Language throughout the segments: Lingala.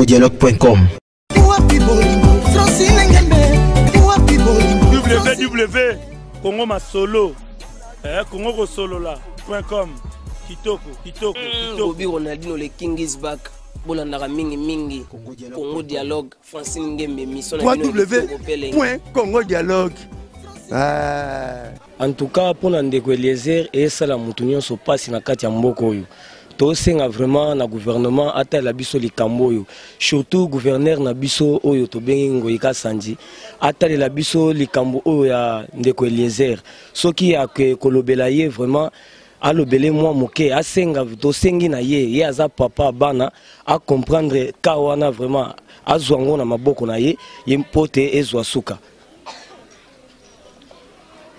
www.congodialogue.com. www congo masolo eh, congo kosolola com kitoko kitoko hmm, kitoko Bobby Ronaldinho le king is back bolandaka mingi mingi Congo Dialogue Francine Ngembe mission na bino ya kitoko pe elengi. www.congodialogue ah. En tout cas pona ndeko Eliezer esala mutu nyonso pasi na kati ya mboka oyo. Tosenga vraiment na gouvernement atala biso likambo oyo. Surtout gouverneur na biso oyo tobengi Ngoyi Kasanji atalela biso likambo oyo ya ndeko Eliezer. Soki ake kolobela ye vraiment alobele mwa moke asenga tosengi na ye ye aza papa bana a comprendre ka wana vraiment azwa ngo na maboko na ye ye mpo te ezwa suka.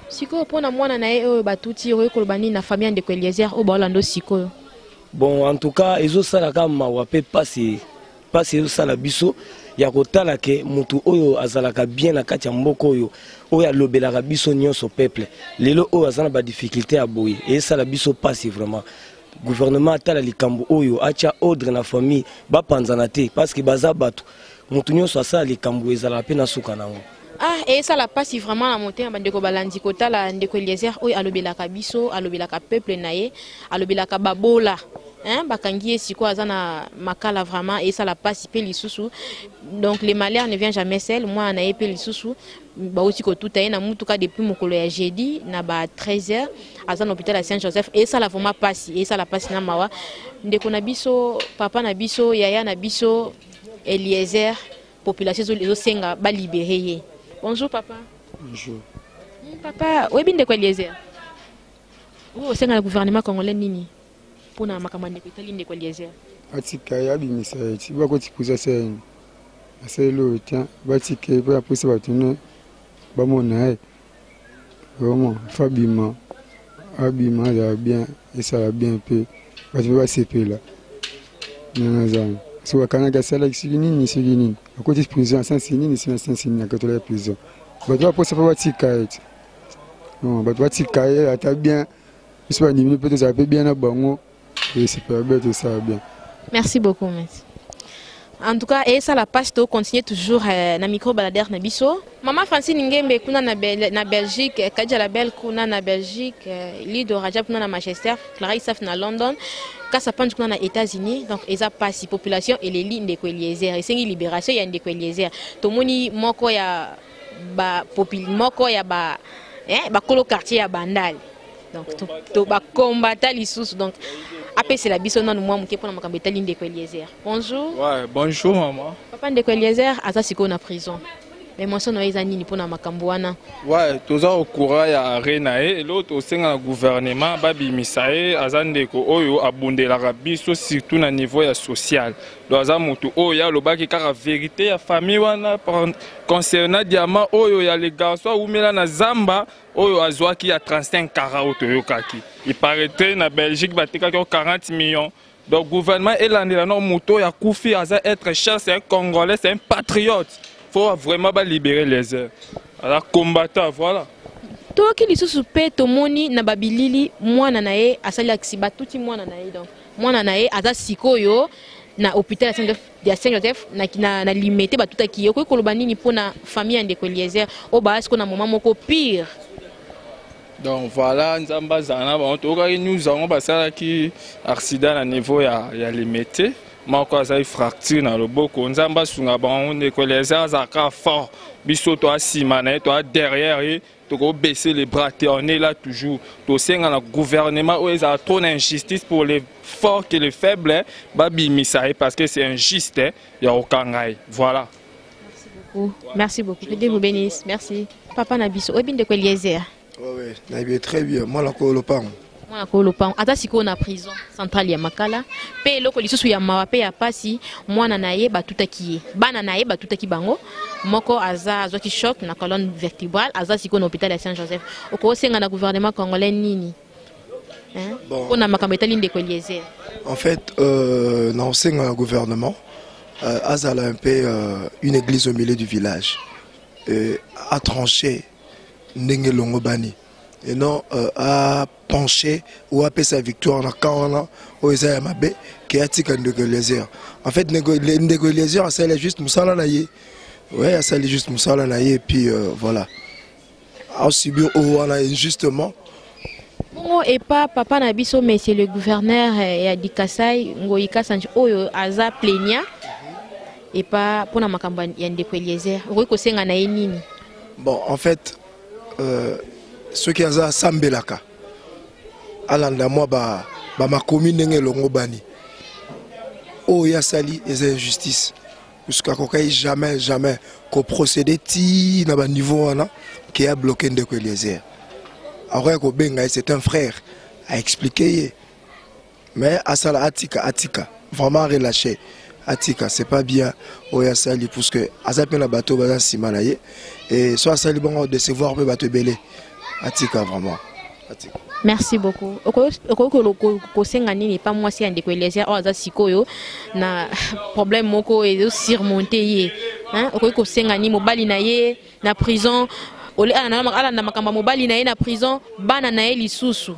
Sikoyo pona mwana na ye oyo batuti okoki koloba nini na famille ya ndeko Eliezer oyo baolanda yo sikoyo? Bon en tout cas ezosala ka mawa pe pasi pasi ezosala biso ya kotala ke mutu oyo azalaka bien na kati ya mboka oyo oyo alobelaka biso nyonso peuple lelo oyo aza na ba difficulté ya boye esala biso pasi vraiment gouvernement atala likambo oyo atya ordre na famille bapanzana te parce que baza bato moto nyonso asala likambo ezalaka mpe na suka na yango Ah, esala pasi vraiment na motema bandeko balandi kotala ndeko Eliezer oyo alobelaka biso, alobelaka peuple na ye, alobelaka babola. Hein, bakangi ye sikoyo aza na makala vraiment esala pasi pe lisusu. Donc le malheur ne vient jamais seul, mwana na ye pe lisusu bauti kotuta ye na mutuka depuis mokolo ya jeudi na ba 13h aza na hôpital ya Saint Joseph esala vraiment pasi, esala pasi na mawa. Ndeko na biso, papa na biso, yaya na biso Eliezer population ezo senga ba libérer ye. Bonjour papa. Bonjour. Papa, oyebi ndeko Eliezer? Oyo osenga na gouvernement congolais nini pona makambo ya ndeko etali ndeko Eliezer? Batika ye abimisa ye ti bakoti prison asala nini? Asaleli oyo te batika ye mpo apusa bato ne bamona ye vraiment faut abima abima azala bien esala bien mpe bato mpe basepela ndenge aza wana soki bakanaki asalaki soki nini soki nini akoti prison asansi nini soki asansi nini akotolaki prison bato baposa mpe batika ye ti bato batika ye ata bien biso bandimi mpe tozala mpe bien na bango esepela bien tosala bien. Merci beaucoup merci. En tout cas, et ça la passe to continuer toujours euh, na micro baladeur na biso. Maman Francine Ngembe kuna na, Bel na Belgique, euh, Kadja la Belle kuna na Belgique, euh, Lido Rajab kuna na Manchester, Clara Isaf na London, Kasa Panj kuna na États-Unis. Donc eza pasi population eleli ndeko Eliezer, esengi libération ya ndeko Eliezer. Tomoni moko ya ba popul moko ya ba eh, bakolo quartier ya Bandal. Donc to, to ba combattant lisusu donc apesela biso nanu mwa moke mpona makambo etali ndeko Eliezer. Bonjour. Ouais, bonjour maman. Papa ndeko Eliezer aza sikoyo na prison. Mais mention na yo eza nini mpona makambo wana? Ouais, toza au courant ya arrêt na ye. Eloko tosenga na gouvernement babimisa ye, aza ndeko oyo abundelaka biso surtout na niveau ya social. Donc aza motu oyo ye alobaki kaka verité ya famille wana concernant diamant oyo ya le garçon awumela na zamba oyo azwaki ya 35 carats oyo toyokaki. Il paraîtrait na Belgique batekaki yango 40 millions. Donc gouvernement elandela no moto oyo akufi aza être cher, c'est un Congolais, c'est un patriote. Faut vraiment ba libérer les heures. Aza combattant, voilà. Toyoki lisusu pe tomoni na ba bilili mwana na ye asali accident, batuti mwana na ye donc mwana na ye aza sikoyo na hôpital ya Saint-Joseph, ya Saint-Joseph na, na, na Limete batutaki ye. Okoki koloba nini pona famille ya ndeko Eliezer oyo baa sikoyo na moment moko pire? Donc voilà, Nzambe azala na bango. Toyokaki news yango basalaki accident na niveau ya, ya Limete. Moko azali fracture na loboko. Nzambe asunga bango. Ndeko Eliezer azalaka fort. Biso toa nsima na ye, toa derrière ye. Toko baisser les bras te, on est là toujours. Tosenga na gouvernement oyo ezala trop na injustice pour les forts que les faibles, hein, babimisa ye parce que c'est injuste, hein, ya kokanga ye. Voilà. Merci beaucoup. Merci beaucoup. Que Dieu vous bénisse. Merci. Papa na biso, oyebi ndeko Eliezer? Ouais, ouais, nayebi très bien. Mwana kolo lopango. Mwana kolo lopango. Aza sikoyo na prison centrale ya Makala. Pe eloko lisusu ya mawa pe ya pasi, mwana na ye batutaki ye. Bana na ye batutaki bango. Moko aza azwaki choc na colonne vertébrale, aza sikoyo na hôpital ya Saint-Joseph. Okosenga na gouvernement congolais nini? Hein? Bon. Pona makambo etali ndeko Eliezer. En fait, na osenga na gouvernement, azala un peu une église au milieu du village. A tranché ndenge longo bani. Et non, a apenche ou apesa victoire na camp wana oyo eza ya mabe ke atika ndeko Eliezer. En fait, ndeko Eliezer asali juste mosala na ye. Ouais, asali juste mosala na ye et puis voilà, asubir oyo wana injustement. Bongo epa papa na biso, monsieur le gouverneur ya Dikasai, Ngoyi Kasanji, oyo aza plaignant epa mpona makambo ya ndeko Eliezer, okoki kosenga na ye nini? Bon, en fait, soki aza asambelaka, alanda mwa bamakomi ndenge elongo bani. Oyo asali eza injustice, puisque akokai jamais, jamais koprocéder ti na baniveau wana ke abloquer ndeko Eliezer. Akoki kobenga ye, c'est un frère, aexpliquer ye, mais asala, atika, atika vraiment, relâché, atika, c'est pas bien oyo asali, puisque aza mpe na bato baza nsima na ye et so asali bongo, décevoir mpe bato ebele. Atika vraiment, atika. Merci beaucoup. Okoki kosenga nini epa mwasi ya ndeko Eliezer oyo aza sikoyo na problème moko ezosurmonter ye? Okoki kosenga nini? Mobali na ye na prison, alanda makambo ya mobali na ye na prison, bana na ye lisusu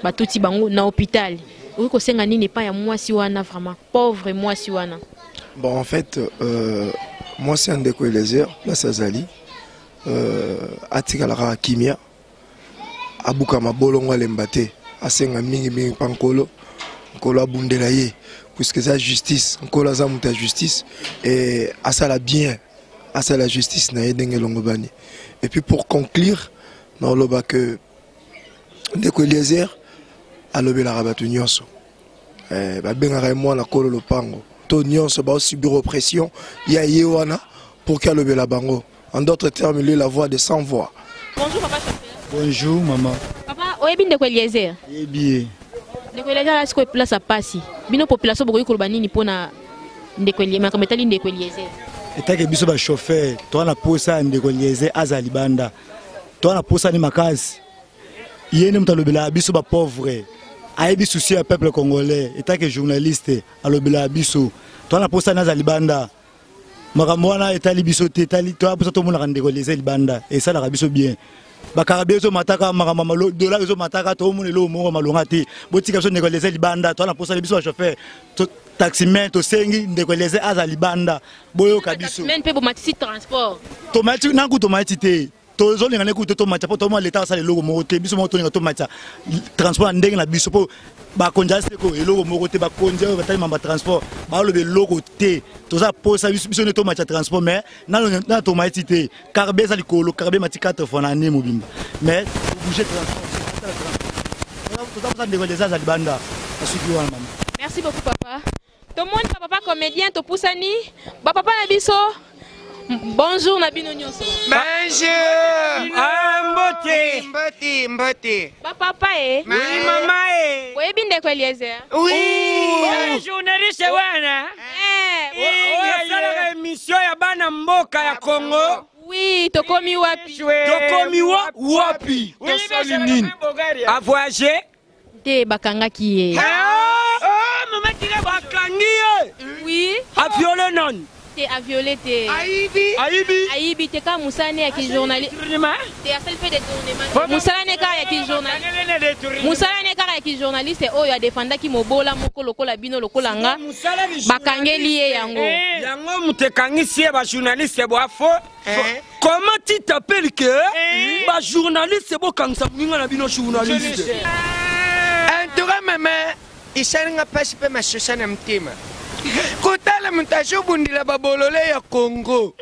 batuti bango na hôpital. Okoki kosenga nini epai ya mwasi wana, vraiment pauvre mwasi wana? Bon, en fait, mwasi ya ndeko Eliezer, place azali, atikalaka kaka kimia, abuka mabolongo, alemba te, asenga mingimingi mpa Nkolo, Nkolo abundela ye, puisque eza justice. Nkolo aza moto ya justice et asala bien, asala justice na ye ndenge elongo bani. Et puis, pour conclure, naoloba que ndeko Eliezer alobelaka bato nyonso. Babengaka ye mwana kolo lopango to nyonso baosubir oppression ya ye wana pour ke alobela bango. En d'autres termes, lui, la voix de sans voix. Bonjour, papa chauffeur. Bonjour, maman. Papa, oyebi ndeko Eliezer? Yebi ye. Ndeko Eliezer aza sikoyo place ya pasi. Bino population bokoki koloba nini mpona ndeko makambo etali ndeko Eliezer? Etake biso bachauffeur, toza na posa ya ndeko Eliezer aza libanda. Toza na posa ni makasi. Ye nde moto alobelaka biso bapauvre, ayebi souci ya peuple congolais. Etake journaliste, alobelaka biso. Toza na posa ni aza libanda. Makambo wana etali biso te, etali toza posa tomonaka ndeko Eliezer libanda, esalaka biso bien. Bakarabi ezomataka, makambo ya dollar ezomataka, toomona eloko moko malonga te. Botika biso ndeko Eliezer libanda, toza na posa. Biso bachauffeur, taximan, tosengi ndeko Eliezer aza libanda, boyoka biso. Men mpe bomatisi transport. Tomati nanku, tomati te, tozolinga ne kutu tomatisa mpo tomona leta asala eloko moko te. Biso moko tolinga tomatisa transport na ndenge na biso, mpo bakonzi aseko eloko moko te. Bakonzi oyo batali mamba transport baloba eloko te. Toza posa biso nde tomatisa transport, mais nano tomati te. Carbe eza likolo, carbe mati 4 fois na année mobimba, mais bouger transport, toza posa ndeko eza aza libanda. Asuki wana, mama. Merci beaucoup, papa. Tomoni bapapa comédien, topusani bapapa na biso. Bonjour na bino nyonso. Bonjour. Ah, mbote. Mbote, mbote. Bapapa e. Oui, mama e. Oyebi ndeko Eliezer? Oui. Journaliste wana. Oyo asalaka émission ya bana mboka ya Congo. Oui, tokomi wapi? Tokomi wa wapi? Tosali nini? A voyager? Te, bakangaki ye. Bakangi ye? Oui. Aviolé nani? Te, aviolé te. Ayibi. Ayibi. Ayibi te, kaka mosala ne ya kijournaliste te. Asali mpe détournement. Mosala ne kaka ya kijournaliste, mosala ne kaka ya kijournaliste oyo adefandaki mobola moko lokola bino, lokola nga, bakangeli ye yango. Yango moto ekangisi ye. Bajournaliste boa fo. Comment tu t'appelles que bajournaliste bokangisa moninga na bino journaliste? En tout cas, mama, esalinga mpasi mpe masosa na motema kotala moto azobundela babolole ya Congo,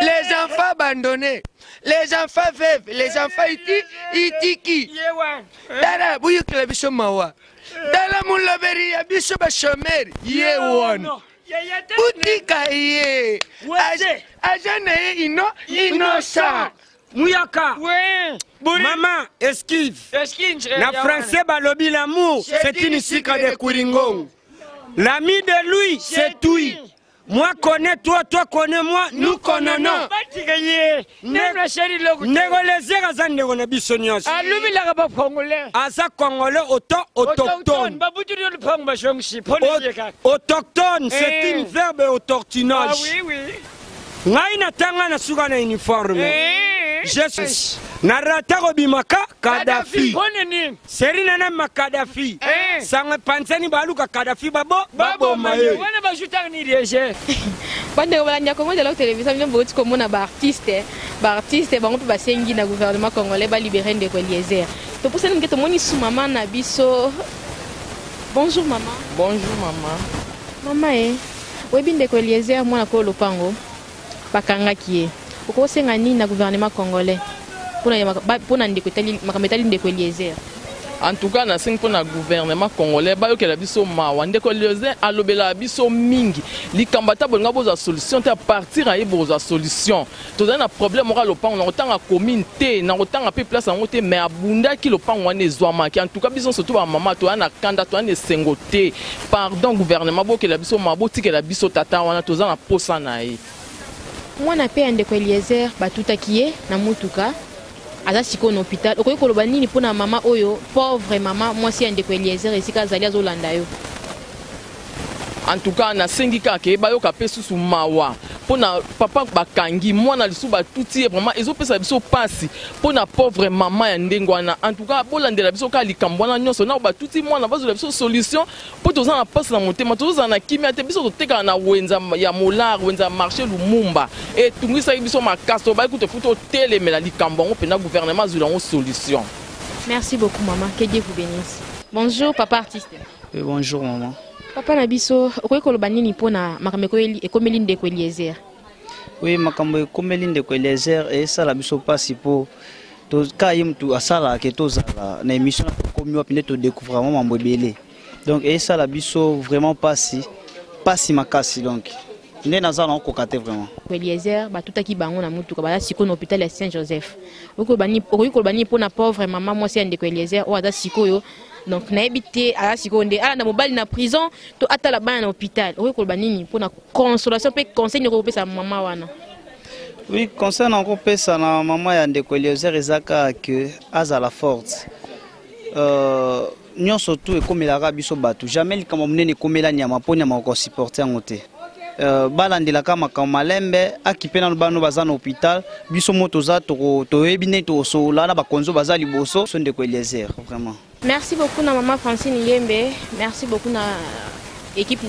les enfants abandonnés, les enfants veuves, les enfants iti itiki. Tala, boyokela biso mawa. Tala moloberi ya biso bachômeurs, ye wana, butika ye, aza na ye innocent. Muyaka. Maman, esquive. Na français balobi, l'amour, c'est une sucre de Kwiringongo. L'ami de lui, c'est lui. Moi connais toi, toi connais moi, nous connaissons. Ndeko Eliezer aza ndeko na biso nyonso. Alubilaka bacongolais. Aza congolais autochtone. Babutuli lupango bashongisi kaka. Autochtone, c'est une verbe autochtonage. Ah, oui, oui. Ngai natanga na suka na uniforme. Je suis Na rata kobima ka Kadafi. Pone nini? Seri na na ma Kadafi. Eh. Sango epanzani baluka Kadafi babo baboma ye. Wana bajutaka ni Eliezer. Bandeko balandi ya Congo Dialogue Télévision, bino bouti komona baartiste, baartiste bango mpe basengi na gouvernement congolais balibere ndeko Eliezer. Topusani moke, tomoni su mama na biso. Bonjour mama. Bonjour mama. Mama e, oyebi ndeko Eliezer mwana koyo lopango bakangaki ye, okosenga nini na gouvernement congolais mpona ndeko etali makambo etali ndeko Eliezer? En tout cas, nasengi mpona gouvernement congolais bayokela biso mawa. Ndeko Eliezer alobelaka biso mingi likambo, ata bolinga bozwa solution te, à partir aye bozwa solution. Tozali na problème moko ya lopango, na kotanga commune te, na kotanga mpe place yango te, mais abundaki, lopango wana ezwamaki. En tout cas, biso nyonso to bamama toya na kanda, toya na esengo te. Pardon gouvernement, bokela biso mawa, botikela biso tata wana, toza na posa na ye. Mwana mpe ya ndeko Eliezer batutaki ye na mutuka, aza sikoyo na hôpital. Okoki koloba nini mpona mama oyo, pauvre mama mwasi ya ndeko Eliezer, esika azali azolanda yo? En tout cas, nasengi kaka ke bayoka mpe susu mawa mpona papa bakangi mwana, lisusu batuti ye. Vraiment ezopesa biso mpasi mpona pauvre mama ya ndenge wana. En tout cas, bolandela biso kaka likambo wana nyonso, na batuti mwana, bazwela biso solution, mpo toza na mpasi na motema, tozozala na kimia te. Biso totekaka na wenza ya Molar, wenza ya marché Lumumba. Etungisaki biso makasi, tobaki kutu efuti otelemela likambo yango mpenza, gouvernement azwela yango solution. Merci beaucoup maman, que Dieu vous bénisse. Bonjour papa artiste. Oui, bonjour maman. Papa na biso, okoki koloba nini mpona makambo ekomeli ndeko Eliezer? Oui, makambo ekomeli ndeko Eliezer esala biso mpasi, mpo ka ye mutu asalaka ke tozala na émission na tokomi wapi nde todécouvre vraiment mambo ebele. Donc esala biso vraiment mpasi, mpasi makasi. Donc nde naza na okoka te vraiment. Eliezer batutaki bango na mutuka, baza sikoyo na hôpital ya Saint Joseph. Okoki koloba nini mpona pauvre mama mwasi ya ndeko Eliezer oyo aza sikoyo, donc nayebi te, aza sikoyo nde alanda mobali na prison to atala bana na hôpital? Okoki koloba nini mpona consolation mpe conseil nini okoki kopesa mama wana? Oui, conseil na kopesa na mama ya ndeko Eliezer eza kaka ke azala forte. Nyonso tu ekomelaka biso bato, jamais likambo monene ekomela nyama, mpo nyama okosupporte yango te. Balandelaka makambo malembe, akipe nano bano baza na hôpital. Biso mo toza toyebi ndenge tokosola na bakonzi oyo baza liboso so ndeko Eliezer vraiment. Merci beaucoup na mama Francine Ngembe, merci beaucoup na équipe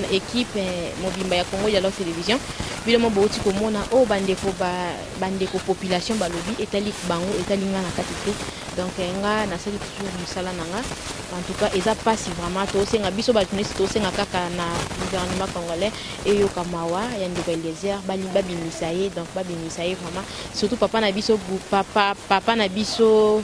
mobimba ya Congo Dialogue Télévision. Bino mo bouti komona oyo bandeko bandeko population balobi etali bango, etali nga na kati te. Donc nga nasali toujours mosala na nga. En tout cas eza pasi vraiment. Tosenga biso bato nyonso, tosenga kaka na gouvernement congolais eyoka mawa ya ndeko Eliezer, babimisa ye. Donc babimisa ye vraiment, surtout papa na biso, papa na biso,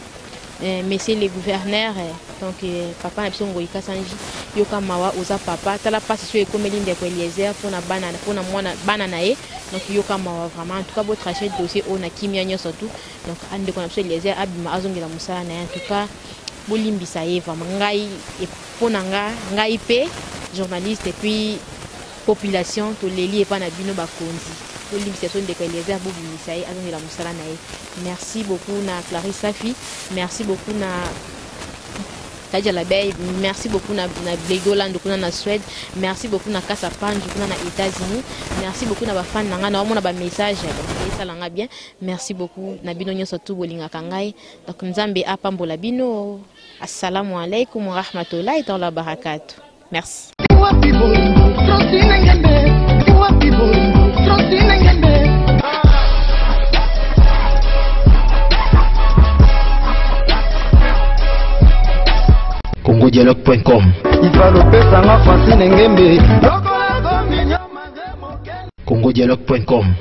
monsieur le gouverneur, donc papa na biso Ngoyi Kasanji, yoka mawa, oza papa, tala mpasi so ekomeli ndeko Eliezer mpona bana, mpona mwana bana na ye. Donc yoka mawa vraiment. En tout cas, botrace dossier oyo na kimia nyonso tu, donc ndeko na biso Eliezer abima, azongela mosala na ye. En tout cas, bolimbisa ye vraiment. Ngai, mpo na nga, ngai mpe journaliste et puis population toleli epa na bino bakonzi, bolimbisa so ndeko Eliezer, bobimisa ye, azongela mosala na ye. Merci beaucoup na Clarisse Safi, merci beaucoup na Kadia Labeille, merci beaucoup na Blegoland kuna na Suède, merci beaucoup na Kasa Panju kuna na États-Unis, merci beaucoup na ba fan na nga na omona ba message, donc esalanga bien. Merci beaucoup na bino nyonso tu bolingaka ngai. Donc Nzambe apambola bino. Assalamu alaikum wa rahmatullahi ta'ala wa barakatuh. Merci. Wapi bolingo, Francine Ngembe? Wapi bolingo, Francine Ngembe? congodialogue.com. Ifalopesanga Francine Ngembe. congodialogue.com.